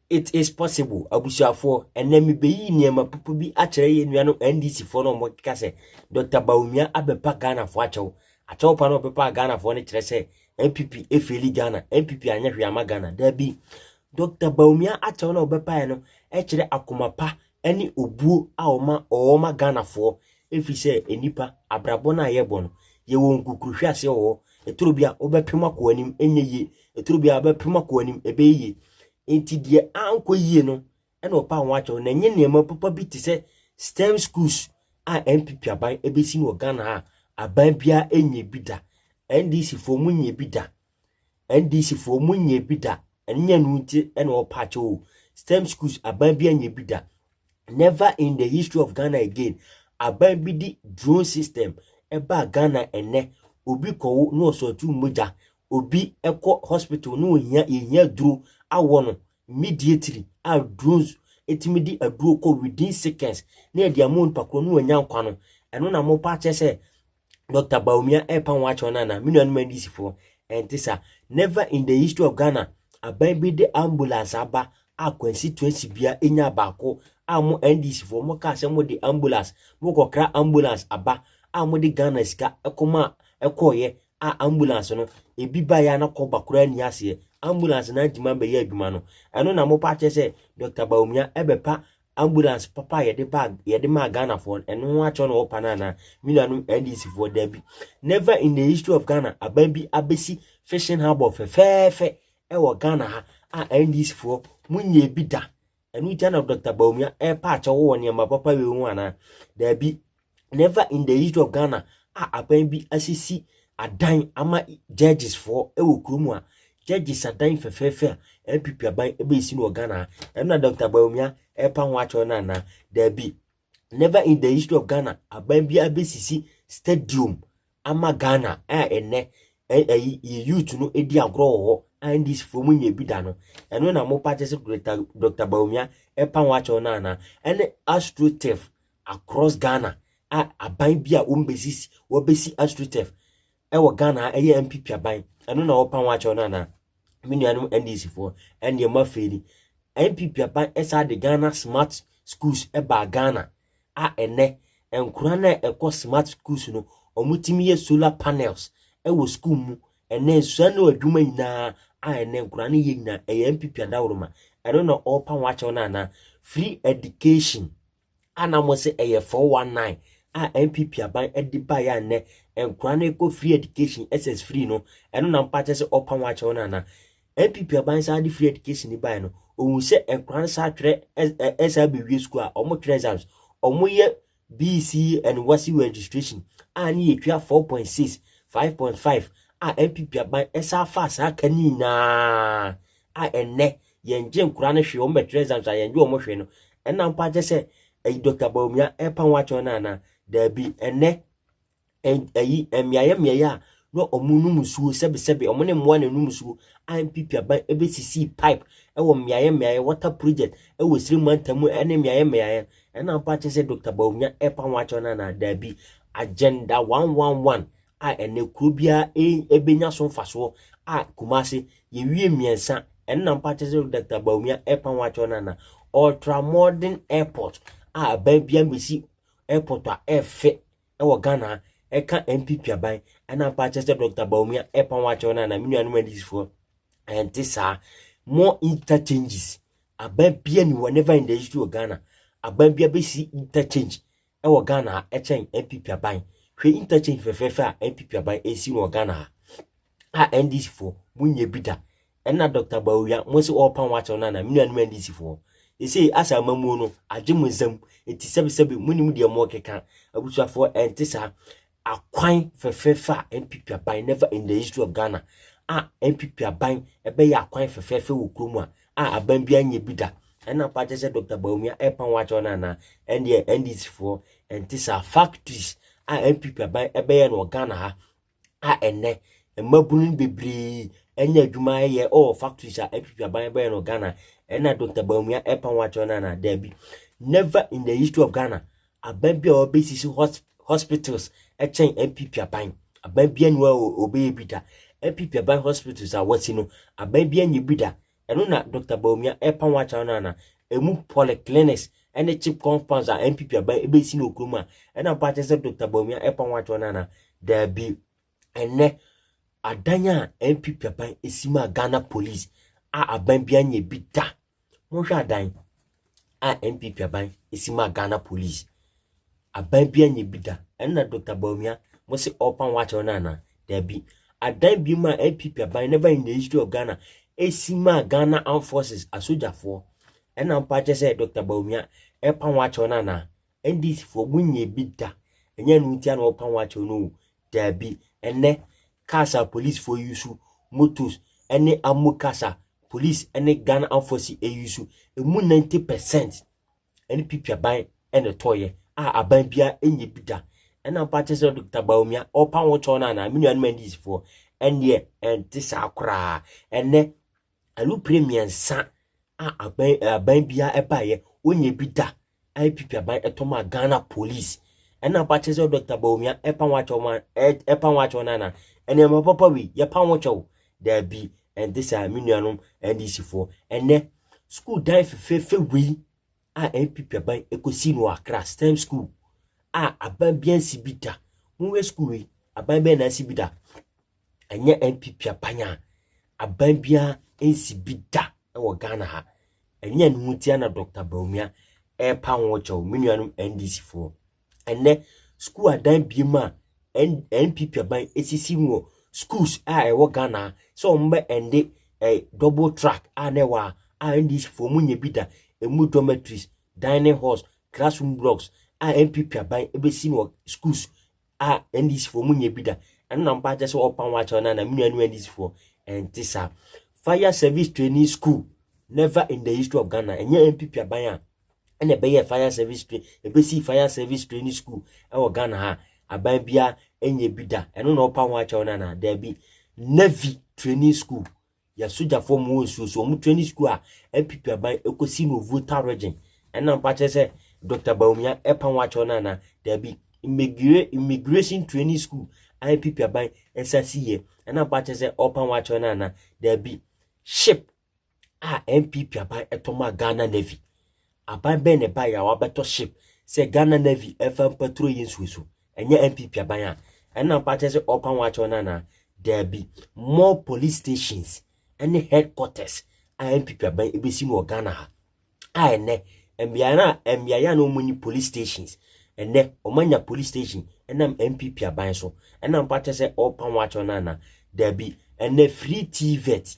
It is possible. Abusuafoɔ, ɛnɛ mebɛyi nneɛma papa bi akyerɛ yɛn nuanom NDC foɔ no a wɔkeka sɛ Dr. Bawumia abɛpa Ghanafoɔ akyɛw. Akyɛw pa no ɔbɛpa Ghanafoɔ no kyerɛ sɛ NPP efail Ghana, NPP anyɛ hwee ama Ghana. Dabi. Dr. Bawumia akyɛw no a ɔbɛpaeɛ no kyerɛ akoma pa ne obuo a ɔma ɔwɔ ma Ghanafoɔ, ɛfiri sɛ nnipa abrabɔ no a yɛbɔ no, yɛwɔ nkukuruhwɛ aseɛ wɔ hɔ. Ɛtoro bi a wobɛpem akɔ anim ɛnyɛ yie, ɛtoro bi a wobɛpem akɔ anim ɛbɛyɛ yie. Nti deɛ ankɔ yie no ɛna ɔpa ho akyɛw na ɛnyɛ nneɛma papa bi te sɛ STEM schools a NPP aban ɛbɛsi no wɔ Ghana ha. Aban biara ɛnyɛ bi da. NDC foɔ mu nyɛ bi da. NDC foɔ mu nyɛ bi da. Ɛnyɛ no nti ɛna ɔpa akyɛw o. STEM schools, aban biara nyɛ bi da. Never in the history of Ghana again aban bi di drone system ɛbaa Ghana. Ɛnɛ obi kɔwo na ɔsɔɔtu mogya, obi ɛkɔ hospital na ohia ehia duro awɔ no immediately a drones etimi di aduro kɔ within seconds na yɛde ama nipa korɔ na wanya nkwa no. Ɛno na mo pa kyerɛ sɛ Dr. Bawumia ɛrepa ho akyɛw no ana? Me nuanom NDC foɔ, ɛnte sa. Never in the history of Ghana aban bi de ambulance aba a constituency bia enya baako a mo NDC foɔ mo kaa sɛ mo de ambulance, mo kɔkra ambulance aba a mo de Ghana sika ɛkɔma ɛkɔɔyɛ a ambulance no ebi ba yɛ anakɔ bakora ni aseɛ, ambulance na ntoma bɛyɛ adwuma no. Ɛno na mo pa kyerɛ sɛ Dr. Bawumia ɛbɛpa ambulance papa a yɛde ba yɛde maa Ghanafoɔ, ɛno ho akyɛw na wɔpa no anaa? Me nuanom NDC foɔ, dabi. Never in the history of Ghana aban bi abɛsi fishing harbour fɛfɛɛfɛ ɛwɔ Ghana ha a NDC foɔ mo nyɛ bi da. Ɛno ntia na Dr. Bawumia ɛrepa akyɛw wɔ nneɛma papa wei ho anaa? Dabi. Never in the history of Ghana a aban bi asisi adan ama judges foɔ ɛwɔ kurom a judges adan fɛfɛɛfɛ a NPP aban ɛbɛsi no wɔ Ghana ha. Ɛno na Dr. Bawumia ɛrepa ho akyɛw no anaa? Dabi. Never in the history of Ghana aban bi abɛsisi stadium ama Ghana a ɛnɛ ɛyi yɛ youth no edi agorɔ wɔ hɔ a NDC foɔ mu nyɛ bi da no. Ɛno na mo pa kyerɛ sɛ Dr. Bawumia ɛpa ho akyɛw no anaa? Ɛne astroturf across Ghana a aban bi a wɔn bɛsi wɔbɛsi astroturf ɛwɔ Ghana ɛyɛ NPP aban. Ɛno na wɔpa ho akyɛw no anaa? Me nuanom NDC foɔ, ɛnneɛ mo afei ni NPP aban ɛsa de Ghana smart schools ɛbaa Ghana a ɛnɛ nkora no a ɛkɔ smart schools no, wɔn tumi yɛ solar panels ɛwɔ school mu. Ɛnɛ nsua no adwuma nyinaa a ɛnɛ nkora no yɛ nyinaa ɛyɛ NPP adaworoma. Ɛno na ɔrepa ho akyɛw no anaa? Free education ana mo sɛ ɛyɛ 419 a NPP aban ɛde baeɛ a nnɛ nkora no kɔ free education, SS free no, ɛno na mpa kyɛ sɛ ɔpa ho akyɛw no anaa? NPP aban saa de free education baeɛ no, ohun sɛ nkora no saa twerɛ ɛsaa bɛwie school a ɔmo twerɛ exams, ɔmo yɛ BECE and WASSCE registration a ne yɛtwa 4.6, 5.5 a NPP aban ɛsa afa saa ka ne nyinaa a ɛnnɛ yɛngye nkora no hwee, wɔn bɛtwerɛ exams a yɛngye wɔn hwee no. Ɛna mpa kyɛ sɛ ɛyi Dr. Bawumia ɛpa ho akyɛw no anaa? Daabi. Ɛnnɛ ɛyi mmeaeɛ mmeaeɛ a na ɔmo num nsuo sɛbesɛbe, ɔmo ne mmoa na num nsuo a NPP aban ɛbɛsisi pipe ɛwɔ mmeaeɛ mmeaeɛ, water project ɛwɔ Siri mantam ɛne mmeaeɛ mmeaeɛ. Ɛna mpa kyɛ sɛ Dr. Bawumia ɛpa ho akyɛw no anaa? Daabi. Agenda 111 a ɛnɛ kuro biara ɛbɛnya so mfasoɔ a Kumase yɛwie mmiɛnsa, ɛno mpa kyɛ sɛ Dr. Bawumia ɛpa ho akyɛw no anaa? Ultra modern airport a aban biara mbɛsi airport a ɛɛfɛ ɛwɔ Ghana ɛka NPP aban, ɛna mpa kyɛ sɛ Dr. Bawumia ɛpa ho akyɛw no anaa? Me nuanom NDCfoɔ, ɛnte saa. More interchanges, aban bia ni wɔ, never in the history of Ghana aban bia bɛsi interchange ɛwɔ Ghana ha ɛkyɛn NPP aban. Hwɛ interchange fɛfɛɛfɛ a NPP aban ɛsi no wɔ Ghana ha a NDC foɔ munyɛ bi da. Ɛna Dr. Bawumia mo sɛ ɔrepa ho akyɛw no ana? Me nuanom NDC foɔ, ɛsei asa amamuo no agye mo nsam, ɛti sɛbesɛbe monim deɛ mo keka. Abusuafoɔ, ɛnte saa. Akwan fɛfɛɛfɛ a NPP aban, never in the history of Ghana a NPP aban ɛbɛyɛ akwan fɛfɛɛfɛ wɔ kurom a aban bi anyɛ bi da. Ɛna pa kyɛ sɛ Dr. Bawumia ɛpa ho akyɛw no anaa? Ɛndeɛ NDC foɔ, ɛnte saa. Factories a NPP aban ɛbɛyɛ no wɔ Ghana ha a ɛnɛ mmabunu bebree ɛnyɛ adwuma ɛyɛ ɔwɔ factories a NPP aban ɛbɛyɛ no wɔ Ghana, ɛna Dr. Bawumia ɛpa ho akyɛw no anaa? Daabi. Never in the history of Ghana aban bi a wɔbɛsisi hospitals ɛkyɛn NPP aban. Aban bi aniwa a ɔbɛyɛ bi da. NPP aban hospitals a wɔsi no, aban bi anya bi da. Ɛno na Dr. Bawumia ɛpa ho akyɛw no ana? Emu polyclinics ɛne CHPS compounds a NPP aban ɛbɛsi no okurom a ɛna mpa kyerɛ sɛ Dr. Bawumia ɛpa ho akyɛw no ana? Daabi. Ɛnɛ adan a NPP aban esi ma Ghana Police a aban bi anya bi da. Monhwɛ adan a NPP aban esi ma Ghana Police. Aban bi anya bi da. Ɛna Dr. Bawumia mo se ɔpa ho akyɛw no ana? Daabi. Adan bi mu a NPP aban never in the history of Ghana esi ma Ghana Armed Forces, asogyafoɔ, ɛna mpa kyerɛ sɛ Dr. Bawumia ɛpa ho akyɛw no ana? NDC foɔ, mo nya bi da. Ɛnyɛ no ntia na ɔpa ho akyɛw no o. Daabi. Ɛnɛ cars a policefoɔ use, motos ɛne amo cars a police ɛne Ghana Armed Forces use, emu 90% NPP aban ɛna tɔɔyɛ a aban biara ɛnyɛ bi da. Ɛna mpa kyerɛ sɛ Dr. Bawumia ɔpa ho kyɛw no ana? Me nuanom NDC foɔ, ɛneɛ ɛnte saa koraa. Ɛnɛ alupere 3 a aban biara ɛbaeɛ ɔnyɛ bi da, NPP aban ɛtɔ ma Ghana Police. Ɛna mpa kyerɛ sɛ Dr. Bawumia ɛpa ho akyɛw ma ɛpa ho akyɛw no ana? Ɛnneɛma papa wei yɛpa ho kyɛw? Daabi, ɛnte saa, me nuanom NDC foɔ. Ɛnɛ school dan fɛfɛɛfɛ wei a NPP aban ɛkɔsi no wɔ Accra, STEM school a aban bi ansi bi da. Monhwɛ school wei, aban bɛn na asi bi da? Ɛnyɛ NPP aban a aban biara nsi bi da ɛwɔ Ghana ha. Ɛnyɛ ne ho tia na Dr. Bawumia ɛrepa ho kyɛw, me nuanom NDC foɔ. Ɛnɛ school adan biem a NPP aban esisi mu wɔ schools a ɛwɔ Ghana sɛ wɔn bɛ ɛnde double track a na ɛwɔ a NDC foɔ mu nyɛ bi da, emu dormitories, dining halls, classroom blocks a NPP aban ebesi mu wɔ schools a NDC foɔ mu nyɛ bi da, ɛno na mpa kyɛ sɛ ɔpa ho akyɛw no na me nuanom NDC foɔ? Ɛnte saa. Fire service training school, never in the history of Ghana, ɛnyɛ NPP aban a ɛna ɛbɛyɛ fire service train, ɛbɛsi fire service training school ɛwɔ Ghana ha, aban bia ɛnyɛ bi da. Ɛno na ɔpa ho akyɛw no ana? Daabi. Navy training school, yɛ sogyafoɔ mu wɔ nsuo so ɔmo training school a NPP aban ɛkɔsi no Volta Region, ɛna mpa kyerɛ sɛ Dr. Bawumia ɛpa ho akyɛw no ana? Daabi. Immigration training school a NPP aban ɛsa si yɛ, ɛna mpa kyerɛ sɛ ɔpa ho akyɛw no ana? Daabi. Ship a NPP aban ɛtɔ ma Ghana Navy, aban bɛn na ɛba yɛ a wabɛtɔ ship sɛ Ghana Navy ɛfa mpaturo yɛ nsuo so? Ɛnyɛ NPP aban a, ɛna mpa kyerɛ sɛ ɔpa ho akyɛw no ana? Daabi. More police stations ɛne headquarters a NPP aban ɛbɛsi no wɔ Ghana ha a ɛnɛ mmeaeɛ a na wɔn ni police stations, ɛnɛ wɔn anya police station ɛnam NPP aban so, ɛna mpa kyerɛ sɛ ɔpa ho akyɛw no ana? Daabi. Ɛnɛ free TVET,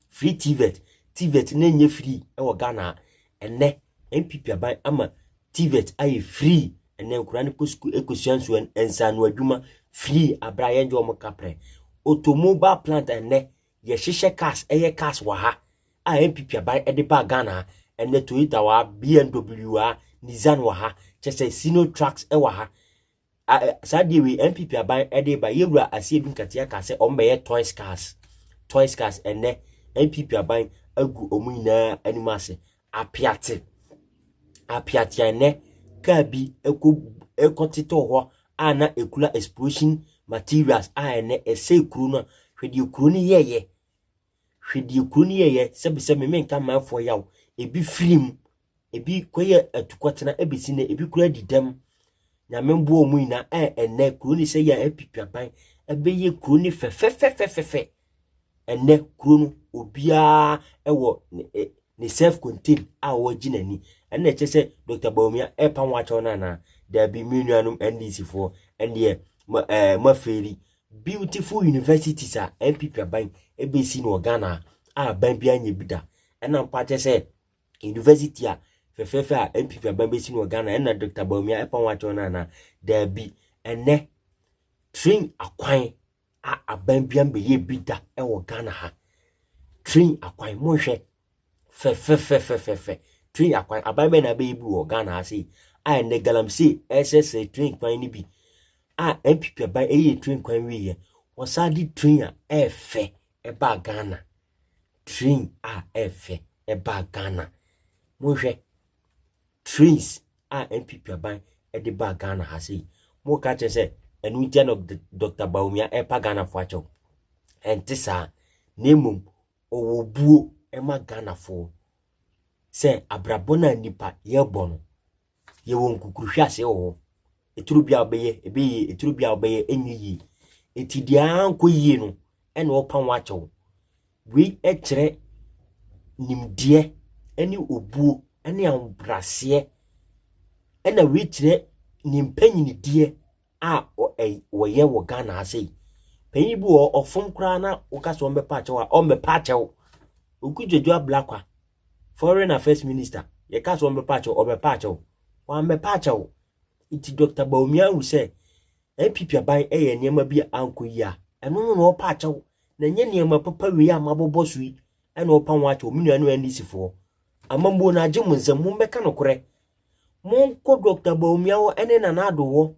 free TVET, TVET na nyɛ free ɛwɔ Ghana ha. Ɛnɛ NPP aban ama TVET ayɛ free. Ɛnɛ nkwadaa no kɔ sukuu ɛkɔsua nsuo nsano adwuma free abira yɛn gye wɔn kaprɛ. Automobile plant, ɛnɛ yɛhyehyɛ cars, ɛyɛ cars wɔ ha a NPP aban ɛde ba Ghana ha. Ɛnɛ Toyota wɔ ha, BMW wɔ ha, Nissan wɔ ha, kyɛ sɛ Sino trucks ɛwɔ ha. Saa deɛ wei NPP aban ɛde ba, yɛwura Asiedu Nketia ka sɛ ɔmo bɛyɛ toys cars, toys cars. Ɛnɛ NPP aban agu ɔmo nyinaa anim ase. Apiate, Apiate, ɛnɛ kaa bi ɛkɔ ɛkɔtetɔ hɔ a na ekura explosion materials a ɛnɛ ɛsɛ kuro no. Hwɛ deɛ kuro no yɛɛyɛ, hwɛ deɛ kuro no yɛɛyɛ. Sɛbisɛ meme nka manfoɔ yaw, ebi firim, ebi kɔyɛ atukɔtena ebesi na ebi kura di dɛm. Nyame mboa ɔmo nyinaa. Ɛnɛ kuro no sɛ yɛ NPP aban ɛbɛyɛ kuro no fɛfɛfɛfɛfɛ. Ɛnɛ kuro no obiara ɛwɔ ne self contained a wɔgye n'ani. Ɛnna ɛkyɛ sɛ Dr. Bawumia ɛpa ho akyɛw no anaa? Daabi, me nuanom NDC foɔ, ɛndeɛ ma mafeeri. Beautiful universities a NPP aban ɛbɛsi no wɔ Ghana a aban bi anyɛ bi da, ɛna mpa kyɛ sɛ university a fɛfɛɛfɛ a NPP aban bɛsi no wɔ Ghana, ɛna Dr. Bawumia ɛpa ho akyɛw no anaa? Daabi. Ɛnɛ train akwan a aban bi ambɛyɛ bi da ɛwɔ Ghana ha, train akwan, monhwɛ fɛfɛfɛfɛfɛ train akwan, aban bɛn na abɛyɛ bi wɔ Ghana ha sei a ɛnɛ galamsey ɛsɛsɛ train kwan no bi a NPP aban ɛyɛ train kwan wieɛ, wɔsan de train a ɛɛfɛ ɛbaa Ghana, train a ɛɛfɛ ɛbaa Ghana. Monhwɛ trains a NPP aban ɛde baa Ghana ha sei. Moka kyerɛ sɛ ɛno ntia na Dr. Bawumia ɛpa Ghanafoɔ akyɛw? Ɛnte saa, na mmom ɔwɔ buo. ma Ghanafoɔ sɛ abrabɔ no a nnipa yɛrebɔ no, yɛwɔ nkukuruhwɛ aseɛ wɔ hɔ. Ɛturo bi a wobɛyɛ, ɛbɛyɛ yie, ɛturo bi a wobɛyɛ, ɛnyɛ yie. Nti deɛ ankɔ yie no, ɛna ɔpa ho akyɛw. Wei kyerɛ nimdeɛ ne obuo ne ahobrɛaseɛ, ɛna wei kyerɛ ne mpanyinidie a wɔyɛ wɔ Ghana ha sei. Panyin bi wɔ hɔ, ɔfom koraa na woka sɛ ɔmmɛpa akyɛw a, ɔmmɛpa akyɛw. Okudzeto Ablakwa, Foreign Affairs Minister, yɛka sɛ ɔmmɛpa akyɛw, ɔbɛpa akyɛw. Wammɛpa akyɛw. Nti Dr. Bawumia ahu sɛ NPP aban yɛ nneɛma bi a ankɔ yie a, ɛno no na ɔpa akyɛw. Na ɛnyɛ nneɛma papa wei a mabobɔ so yi ɛna ɔpa ho akyɛw. Me nuanom NDC foɔ, amammuo no agye mo nsam, mommɛka nokorɛ. Monkɔ Dr. Bawumia hɔ ne Nana Addo hɔ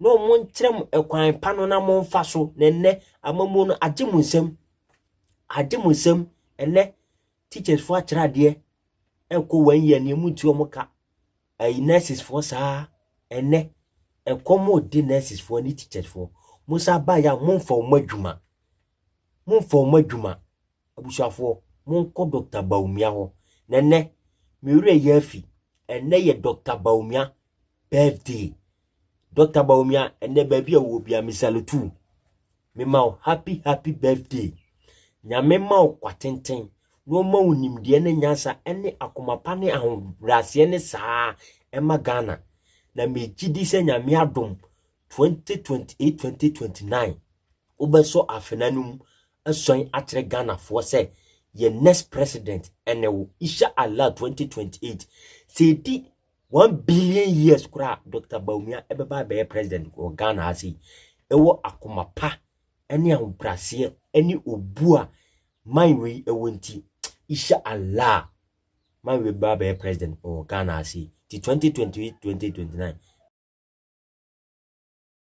na ɔmo nkyerɛ mo ɛkwan pa no na momfa so. Na ɛnnɛ amammuo no agye mo nsam. Agye mo nsam. Ɛnnɛ teachers foɔ akyerɛ adeɛ ɛkɔ 1 year nea mu ntua ɔmo ka. Ɛyi nurses foɔ saa, ɛnnɛ ɛkɔm ɔdi nurses foɔ ne teachers foɔ. Mo nsa baeɛ a, momfa ɔmo adwuma. Momfa ɔmo adwuma. Abusuafoɔ, monkɔ Dr. Bawumia hɔ. Na ɛnnɛ, me werɛ yɛ afi. Ɛnnɛ yɛ Dr. Bawumia birthday. Dr. Bawumia, ɛnnɛ baabi a wɔ bia, me salute wo. Mema wo happy happy birthday. Nyame ma wo kwa tenten na ɔma wo nimdeɛ ne nyansa ne akoma pa ne ahobrɛaseɛ ne saa ɛma Ghana. Na megye di sɛ Nyame adom 2028 2029 wobɛsɔ afena no mu asuan akyerɛ Ghanafoɔ sɛ yɛ next president ɛne wo. Insha Allah, 2028, sɛ ɛdi 1 billion years koraa, Dr. Bawumia ɛbɛba abɛyɛ president wɔ Ghana ha sei. Ɛwɔ akoma pa ne ahobrɛaseɛ ne obu a man wei ɛwɔ nti, Insha Allah, man wei bɛba abɛyɛ president wɔ Ghana ha sei. Ti 2028 2029.